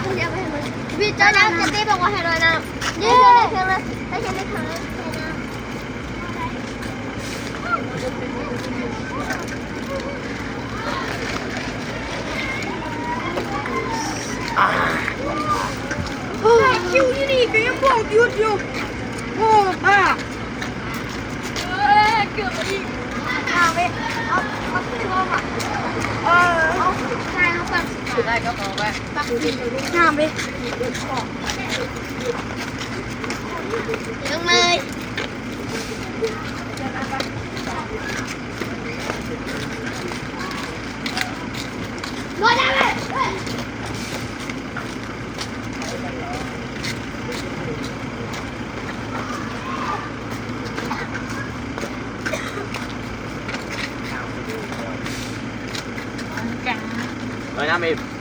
ພີ່ເຈົ້ານາງເຈນນີ້ບອກວ່າໃຫ້ລອຍນ້ຳ. ເຢ້ ໄດ້ເຄື່ອງແລ້ວ ໄດ້ເຄື່ອງແລ້ວ. ຄິວຢູ່ນີ້ກໍຍັງບອກຢຸດຢູ່. ໂອ້ ບ້າ. ເອີ ເກືອບອີກ. ເອົາໄປ ເອົາ ເອົາຂຶ້ນລົງອ່ະ. ເອີ ເອົາໃສ່ລົງໄປ. ໄດ້ກໍເອົາໄປ. ນ້ຳເດ້. ລົງເລີຍ. ລອຍນ້ຳອີກ.